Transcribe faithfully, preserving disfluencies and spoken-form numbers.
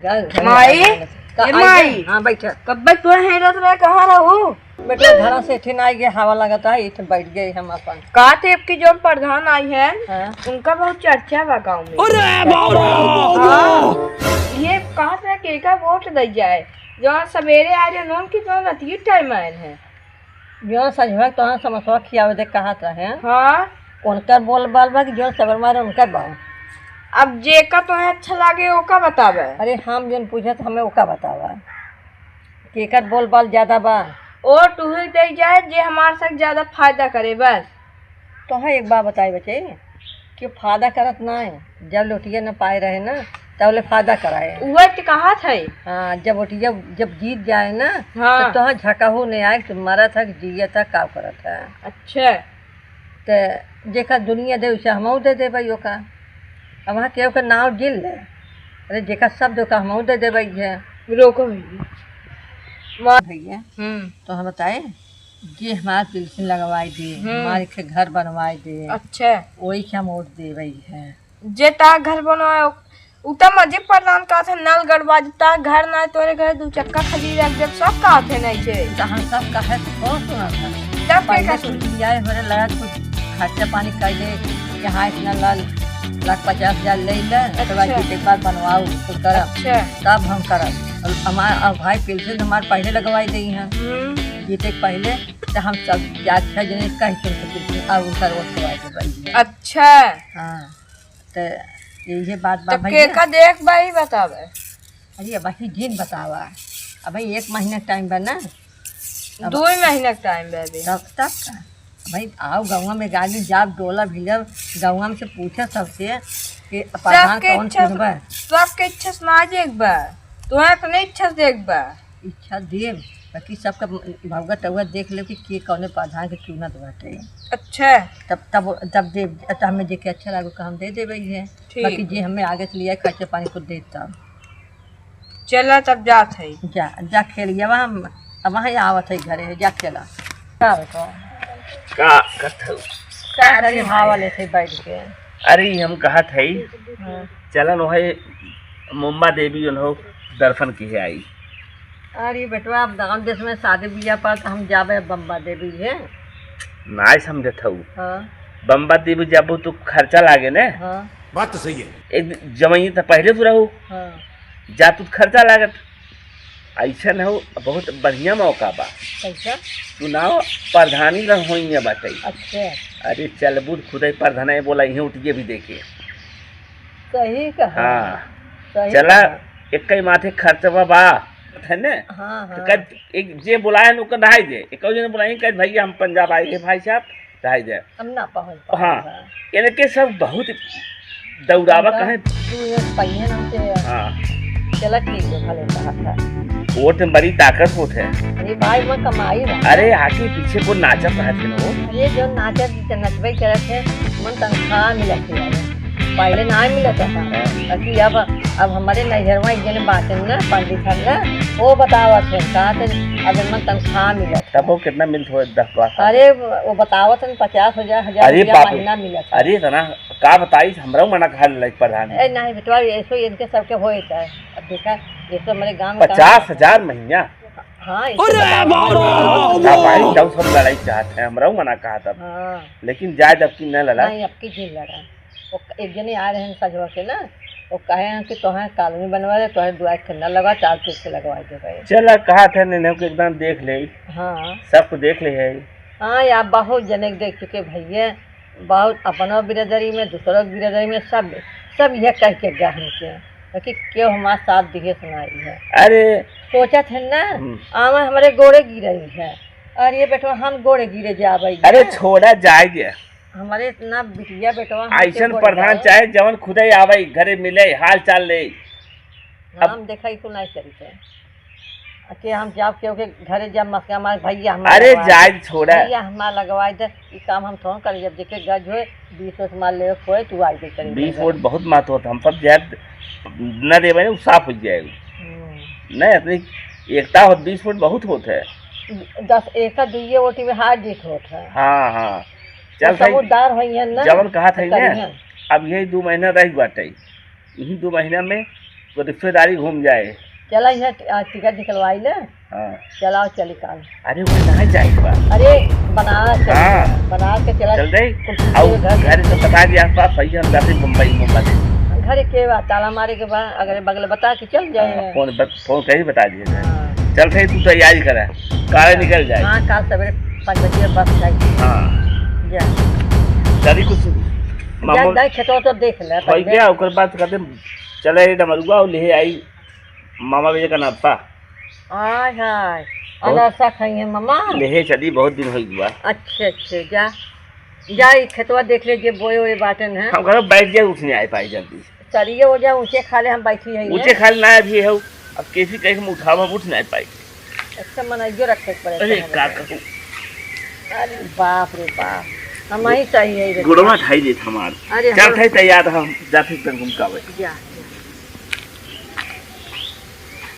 घर, घर में माई, बैठल है। का ए आई माई। गए? हाँ, बैठ। कब्बे तू हेरत रहे, कहाँ रहू? बेटा, घर से इठिन आई गए, हवा लगत है, इठिन बैठ गए हम अपन। का थे, अब की जौन प्रधान आई है, हाँ। उनका बहुत चर्चा बा गाँव में। अरे बाबा! हाँ, ये कहा था कि एका वोट दे जाए, जौन सवेरे आ रहे, नून की जौन रतिये टाइम आयल है। जौन सजवा तोहार समोसवा खियावे दे कहत रहे। हाँ। उनकर बोल बाल बा कि जौन सबर मारे उनकर बा? अब जेका तोहे अच्छा लागे ओका बतावे। अरे हम जौन पूछत हमें ओका बतावा। केकर बोल बाल ज्यादा बा? ओ टूहे दे जाए जे हमार से ज्यादा फायदा करे बस। तोहे एक बात बताई बचे, कि फायदा करत ना है। जब लोटिया न पाए रहे ना, तब ले फायदा कराए। उहे तो कहा थे। हाँ, जब लोटिया जब जीत जाए ना, हाँ। तो तोहे झकहू नहीं आए कि मरत है कि जियत है, का करत है। अच्छा। तो जेका दुनिया दे उसे हमहू दे दे भाई ओका। अब वहाँ केहू के नाव गिन ले। अरे जेका सब दे ओका हमहू दे दे भाई है। रोको भैया। भैया, हम्म। तो हम बताए, जे हमार पेंशन लगवाई दे, हम्म। हमारे के घर बनवाई दे, अच्छा। वही के हम वोट देवई है। जे ता घर बनवाए, उ ता मजे प्रधान का थे नल गड़वा दे, ता घर ना तोरे घर दू चक्का खली रख दे, सब का थे नहीं छे। तो हम सब कहे तो बहुत सुना था। तब के पहले का कुछ लिया है, मेरे लगा कुछ खर्चा पानी कर दे, यहाँ इतना लाल लाख पचास हजार ले ले, ओकर बाद अच्छा। एक बार बनवाओ, तो करब। अच्छा। तब हम करब। और हमार, और भाई पेंशन हमार पहले लगवाई गई है। हम्म। जीते के पहले तो हम सब चार छह जने कह के उनके पेंशन, अब उनका रोज लगवाई दे भाई। अच्छा। हाँ, तो यही बात बा तो भैया। केका देख भाई बतावे। अरे अब ही दिन बतावा, अब एक महीना टाइम बा ना। अब दो ही महीना के टाइम बा अभी। तब तक का? भाई, आओ गौवा में गाड़ी जाब, डोला भिलब, गौवा में से पूछे सबसे कि प्रधान सबके कौन इच्छा से, चुनबे? सबके इच्छा से ना देख बा, तोहरा अपने इच्छा से देख बा। इच्छा देब, बाकी सबका भौगा टौगा देख लेब कि के कौने प्रधान के चुनत बाटे। अच्छा। तब, तब, तब देब, तो हमें जेके अच्छा लागो, का हम दे देबे है। ठीक। बाकी जे हमें आगे से लिया, खर्चा पानी को दे तब। चला तब जात है। जा, जा खेलिया, वहाँ, अब वहाँ आवत है घरे, जा खेला। का बेटा? का करत हऊ? का करी, हवा लेत है बैठ के। अरे, हम कहत है, हाँ। चलन वही मुम्बा देवी उन्हों दर्शन किहे आई। अरे बेटवा, अब गाँव देश में शादी बियाह पर तो हम जाबे बम्बा देवी है। नाय समझत हऊ। हाँ। बम्बा देवी जाबू तो खर्चा लागे ने। हाँ। बात तो सही है। एक जवानी तो पहले से रहू। हाँ। जा तू खर्चा लागत। ऐसा न हो, बहुत बढ़िया मौका बा। कैसा? चुनाव प्रधानी ला होइए बाटे। अच्छा। अरे चलबू खुदे प्रधान बोला, इहे उठिए भी देखे। सही कहा। हाँ। सही चला, कहा। एक ही माथे खर्चवा बा, है ने? हाँ, तो हाँ। कद-, एक जे बुलाए न ओकर रहाई दे। एक जने बुलाए कहे, "भैया हम पंजाब आए हैं भाई साहब, रहाई दे।" हम ना पहुँच पाए हाँ। हैं। इनके सब बहुत दौड़ावा उनका कहे। तू ये पहिए ना से हाँ। चला ठीक है, भले कहा था। वोट में बड़ी ताकत होत है। अरे भाई, मैं कमाई रहा। अरे आगे पीछे को नाचत रहत है ना वो। ये जो नाचत, नचबे करत है, मन तनख्वाह मिलत है। पहले ना मिलत था। हाँ। बाकी अब, अब हमारे नैहरवा एक जने बाटेन ना, पंडित साहब ना, वो बतावत है, कहा थे, अब मन तनख्वाह मिलत। तब वो कितना मिलत हो, दस बारह? अरे, वो बतावत है, पचास हजार, हजार अरे रुपया बाप रे। महीना मिलत है। अरे इतना का बताई, हमरा मना कहा लग प्रधान जी। ए, नहीं बेटवा, ऐसो इनके सबके होए था। अब देखा, ये तो हमारे गाँव में पचास हजार महीना? हाँ, ऐसे अरे बतावत बाप रे, है। बाप रे। ना भाई, जब सब लड़ाई चाहत है, हमरा मना कहा था। हाँ। लेकिन जाए जब की न लड़ा। नहीं, अब की दिन लड़ा। वो एक जने आ रहे हैं सजवा के ना, वो कहे हैं कि तोहे कॉलोनी बनवा दे, तोहे दुआर के न लगा, चार चीज के लगवा दे भाई। चला, कहा थे ने, ने के एकदम देख ले। हाँ। सबको देख ले है। हाँ यार, बहुत जने के देख चुके भैया, बहुत अपनो बिरादरी में, दूसरो बिरादरी में, सब, सब यह कह के गया हमके, कि क्यों हमारा साथ दिए सुनाई है। अरे। सोचत है ना, हम्म। आवा हमारे गोड़े गिरई है। अरे बेटवा, हम गोड़े गिरे जाबे अरे है। छोड़ा जाए दे। हमारे इतना बिटिया बेटवा हमके ऐसन गोड़ प्रधान गए। चाहे जवन खुदे आवे, घरे मिले, हाल चाल ले। नाम अब देखा ही तो नहीं करी थे। आ के हम जाब केहू के घरे जाब, मस्का मार, "भैया हमार अरे लगवा दे, जाए छोड़ा। भैया हमार लगवा दे।" ई काम हम थोड़ा करी, जब जेके गज होए, बीस वोट मार लेवे होए, तू आई के करी बीस दे। वोट बहुत महत्व होता, हम सब जाए न देवे, उ साफ हो जाए। हम्म। नहीं, इतनी एकता होत, बीस वोट बहुत होत है। दस, एक का दुइये वोट में हार जीत होत है। हाँ, हाँ। तो चल भाई, समझदार होइहन ना, जवन कहा तो था ना, करिहन। अब यही दो महीना रह बाटे, यही दो महीना में तो रिश्तेदारी घूम जाए। चला, यहाँ ट-, आ, टिकट निकलवाई ले। हाँ। चलाओ, चली काल। अरे, वो ना जाए बा। अरे, बनारस चली हाँ। जा, बनारस के चला। चल रही? कुछ आउ, घर घर से बता दिया आसपास, सही है, हम जाते बम्बई, बम्बई। घर के बा, ताला मारे के बा, अगले बगले बता के चल जाए। हाँ, फोन बत-, फोन कहीं बता दिए जाए। हाँ। चल रही, तू तैयारी करा, काले हाँ। निकल जाए। हाँ, काल सवेरे पाँच बजे बस जाए। हाँ। जा। चली कुछ जा, मामूल जा, खेतवा तो देख ले, हो पहले। गया, ओकर बाद कहते चले डमरुआ और ले आई मामा भैया का नाश्ता। आय हाय, बहुत अनरसा खाई है मामा। लेहे चली, बहुत दिन हो गया। अच्छे, अच्छे, जा, जा, ई खेतवा देख ले, जे बोए ओए बाटन है। हम घर बैठ जाए, उठ नहीं आए पाई जल्दी। चलिए, वो जा, ऊँचे खाले हम बैठी है ऊँचे खाले ना अभी है, अब कैसी कहीं हम उठावा, उठ नहीं पाई। अच्छा, मनइयो रखे के पड़े अरे, तोहरा का के। करूँ? अरे बाप रे बाप, हम ही सही है रे गुड़वा बाप। खाई देत हमार। अरे चल, हम थे तैयार, हम जाते तन घूम के आवे। जा।